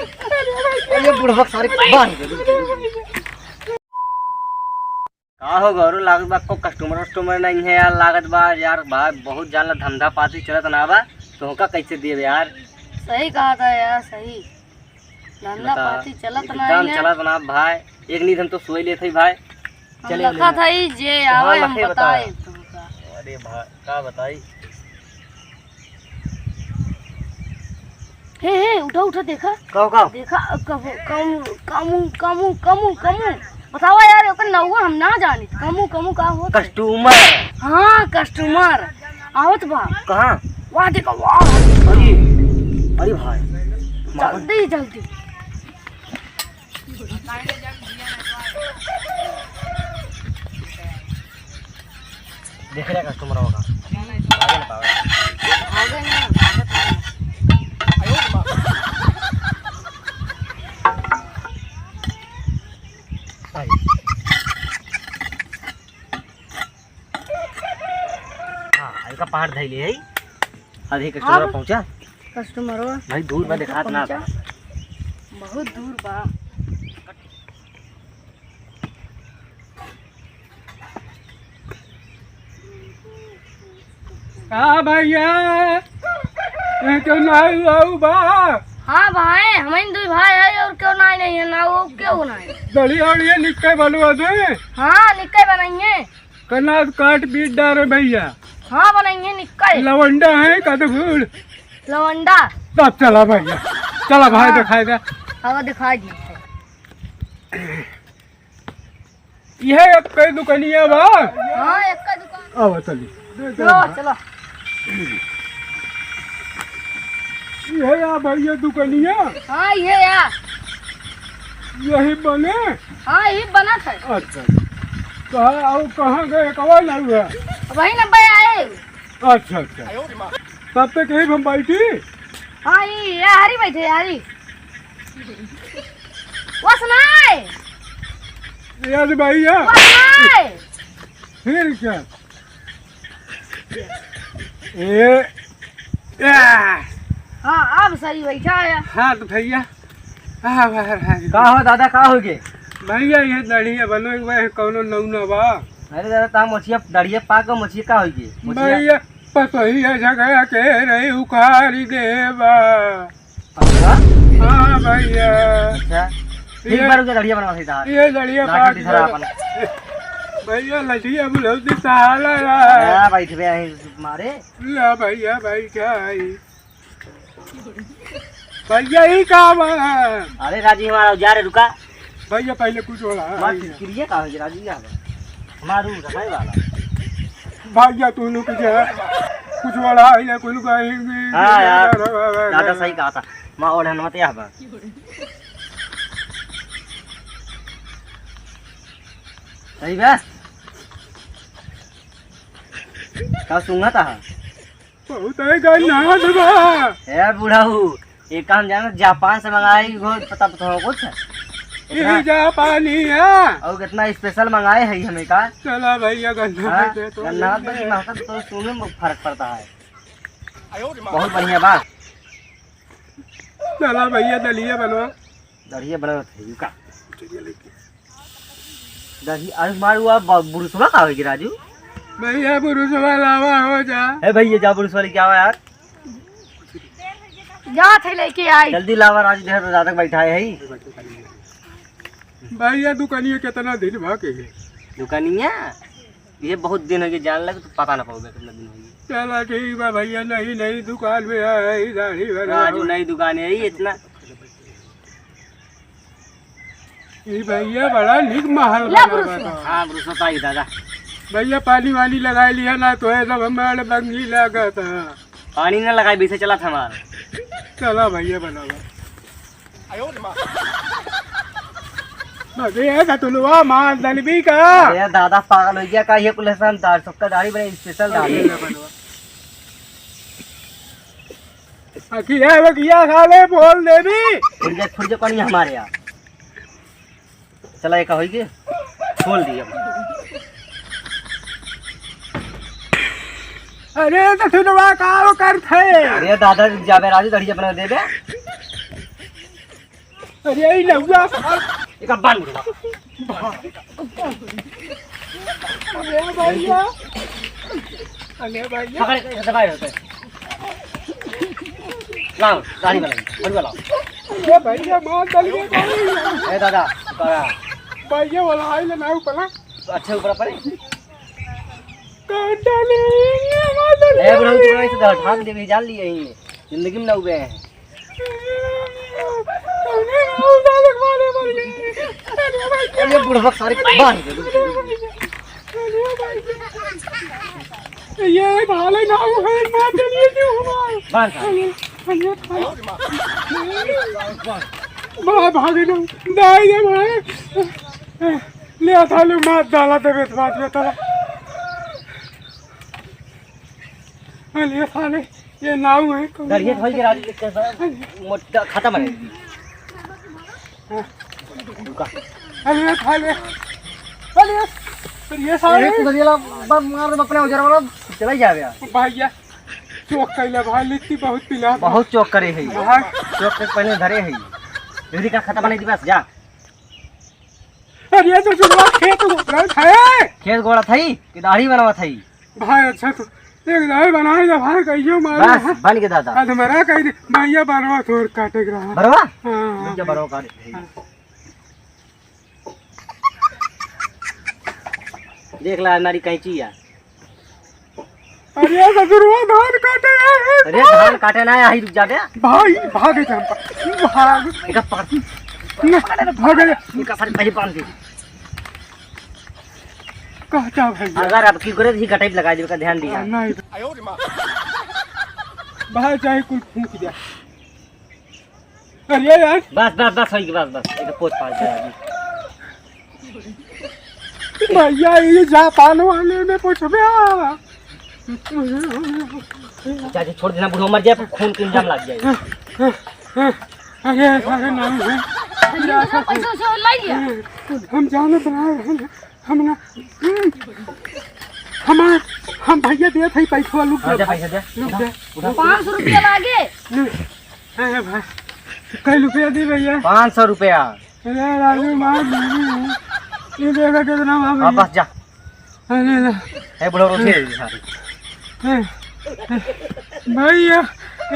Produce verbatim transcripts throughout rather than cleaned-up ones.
अरे बुढ़वा सारे बाहर निकल। का हो गौरू, लागत बा को कस्टमर वस्टमर नहीं है यार, लागत बा यार भाई बहुत जान ला धंधा पाती चलत ना बा, तोहका कैसे देब यार? सही कहा था यार, सही। धंधा बता, पाती चलत एकदम नहीं है। चलत ना भाई, एक नींद हम तो सोई लेत हई भाई। हम चले लखा था ही जे हाँ, आवे हम लखे बताए बताए। तुमका। अरे भाई का बताई? हे, हे, उठा, उठा, देखा। का, का? देखा, कबू, कमू, कमू, कमू, कमू, कमू। बतावा यार, ओकर नौवा हम ना जानी। कमू, कमू का होत है? कस्टमर। हाँ, कस्टमर। आवत बा। कहाँ? वाह, देखा, वाह। अरे, अरे भाई। जल्दी, जल्दी। देख रहे कस्टमर होगा। आगे ना पावे। आगे ना, आगे पावे। आई। हाँ, इनका पहाड़ धइले है। अरे, हाँ, कस्टमर बस। पहुँचा? कस्टमर हो? भाई, दूर बा, देखात ना पहुँचा। बा। बहुत दूर बा। का भैया, ये क्यों ना आऊ बा? हाँ भाई, हम ही दुई भाई है और क्यों ना नहीं है, ना वो क्यों ना है? दढ़िया उढ़िया निक्के बनवा दे। हाँ, निक्के बनाइए। कनाद काट बीट डारे भैया। हाँ, बनाइए निक्के। लवंडा है कद भूड़? लवंडा। तब चला भैया, चला भाई हाँ। दिखाई दे। हाँ, दिखाई दे। यह एक कई दुकानिया बा। हाँ, एक का दुकान। आवा चली। लो, चलो। यह या भैया दुकानिया? हाँ, ये या। यही बने? हाँ, यही बनत है। अच्छा। कहाँ, और कहाँ गए, कहाँ ना हुआ? वही ना बे आए। अच्छा, अच्छा। तब तक यही हम बैठी? हाँ, ये, ये हरी बैठे, हरी। वसनाए। याद भाई है। वसनाए। फिर क्या? ए, या। हाँ, अब सही बैठा है। हाँ, तो भैया। हाँ, हाँ, हाँ, हाँ। का हो दादा, का हो गे? भैया, ये दढ़िया बनो, एक बार कौनो नौना बा। अरे दादा, ता मोचिया, दढ़िया पाक मोचिया का हो गे? मोचिया। भैया, पतोहिया झगड़ा के रही उखाड़ी देबा। अच्छा? हाँ भैया। अच्छा। ठीक ये, बा, रुक जा, दढ़िया बनवा सही था। ये दढ़िया ना पाक कर दी खराब गया। बना। भैया, लठिया बुलौती सहाला रहा। हाँ, बैठ बे, यहीं मारे। ला भैया, भाई क्या है? भैया, ई का बा? अरे राजी, हमारा जा रे, रुका। भैया, पहले कुछ हो रहा है। हमार फिकिरिया का हो गया, राजी, का बा? हमार रूम का भाई वाला। भैया, तू लोग के जो है, कुछ हो रहा है या कुछ का ही भी हाँ यार, दादा सही कहा था। माँ और हनुमत यहाँ बा। सही बा? का सुंगा था? बहुत है गन्ना बा। ए बुढ़ऊ, ये काम जाना, जापान से मंगाए ही हो, पता, पता हो कुछ? यही इतना जापानी है। और कितना स्पेशल मंगाए है हमें का? चला भैया, गन्ना हाँ? दे तो गन्ना दे। तो महकत तो सुने में फर्क पड़ता है। बहुत बढ़िया बा। चला भैया, दलिया बनवा। दलिया बनवा थे, यू का? दही, अरे मारू, अब बुरुसवा का होगी राजू? भैया, बुरुसवा लावा हो जा। ए भैया, जा बुरुसवा लेके आवा यार। जा थे लेके आई। जल्दी लावा राजू, देर रात तक बैठा है ही। भैया, दुकानिया कितना दिन भा के है? दुकानिया? ये बहुत दिन हो गए, जान लगे तो पता ना पाओगे कितना दिन हो गए। चला ठीक बा भैया, नई नई दुकान में है, दाढ़ी बना। राजू, नई दुकान है ये इतना। ई भैया बड़ा निक महल ले बना बुरुसवा। बा। हाँ, बुरुसवा पाई दादा। भैया पानी वानी लगा लिया ना तो है सब हमारे बंगी लागत है। पानी ना लगाई, वैसे चला था हमारा। चला भैया बनावा। अरे ये सतुलवा मार दलबी का। अरे दादा पागल हो गया का? ये कुल हम दाढ़, सबका दाढ़ी बने, स्पेशल दाढ़ी। भैया बनवा। अखिया बखिया साले बोल देबी। फुट जा, फुट जा, पानी हमारे यार। चला, एक होई के खोल दिया। अरे तो सुनवा का वो करत है? अरे दादा, जाबे राजू, दढ़िया बना देबे। अरे, ई नौआ सार। एक बार मुड़वा। अरे भैया। अरे भैया। पकड़, इसे दबाए होते। लाओ, दाढ़ी बनाई, बढ़िया लाओ। अरे भैया, मार डालिए। ए दादा, करा। भैया, वाला हाई ले ना ऊपर ना। अच्छे ऊपर पड़े। काट डाले, मार डाले। ए बुढ़ऊ, तू ऐसे ढाक दे, भी जान लिए ही। जिंदगी में ना हुए हैं। अरे बुढ़वा सारे बांध दे। ये भाले ना है, मार देलिए तू हमार। बांध सारे। अरे, अरे, अरे। बड़ा भागे ना, दाई रे भाई। ले आ थाले, मार डाला देबे, मार दिया थाला। अरे साले, ये नाव है, कौन दरिया नाव धोई के है? राजी के साथ मोटा खत्म है। हाँ। रुका। अरे साले, अरे, अरे ये साले। अरे तू दरिया ला, बस मार दे अपने उजर वाला, चला ही जावे यार। भैया, चोक कैला भाई, लिट्टी बहुत पिला। बहुत चोक करे है। भाई। चोक के पहले धरे है। तेरी का खत्म नहीं थी बस, जा। अरे ये तो जुड़वा खेत गोड़त है। खेत गोड़त है कि दाढ़ी बनावत है? भाई अच्छा तो एक दाढ़ी बनाए जा भाई, कहियो मारे बस, है। बन के दादा। आज मरा कह दे, भैया बरवा तोर काटे के रहा। बरवा? हाँ, हाँ, भैया बरवा काटे। हाँ। देख ला हमारी कैंची है। अरे ससुरवा धान काटे आए हैं। अरे धान काटे ना आई, रुक जा बे। भाई, भागे थे हम। भाग। इधर पकड़। न, भाग गया। इनका सारे पहले बांध दे। कहता भैया। अगर अब की करे तो ही गटाई लगा दे, का ध्यान दिया। नहीं। भाई चाहे कुल फूंक दिया। अरे यार। बस, बस, बस, होई, बस, बस। एक पोछ पाड़ दे अभी। भैया, ये जापान वाले में पूछबे आ। चाची, छोड़ देना, बुढ़वा मर जाए, खून के इल्जाम लग जाए। अरे, अरे, नहीं है। अरे, पैसा वैसा लाई लिया। हम जाने बना रहे हैं। हम ना, हमार, हम भैया देत है पैसा, लुक हाँ, दे जा, भाई, पैसा दे। लुक उठा, दे। उठा। पाँच सौ रुपया लागे। ले, अरे भाई, कै रुपया दी भैया? पाँच सौ रुपया। अरे राजू, मार दूंगी। ये देखा कितना हुआ हाँ, भैया। बस जा। अरे ना। ए, बुढ़ा, रोटी दे दे सारी। ए, ए, भैया,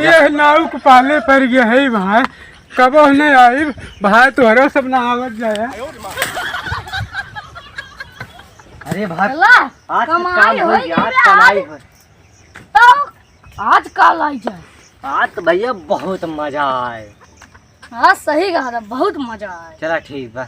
ये नाव के पाले पड़ गया है भाई। कबो नहीं आई भाई, तोहरो सब ना आवत जाए। अरे भाई, चला, आज कमाई काम होई, होई आज गया। कमाई होई। तो आज का लाई जाए? आज तो भैया बहुत मजा आए। हाँ, सही कहा था, बहुत मजा आए। चला ठीक बा।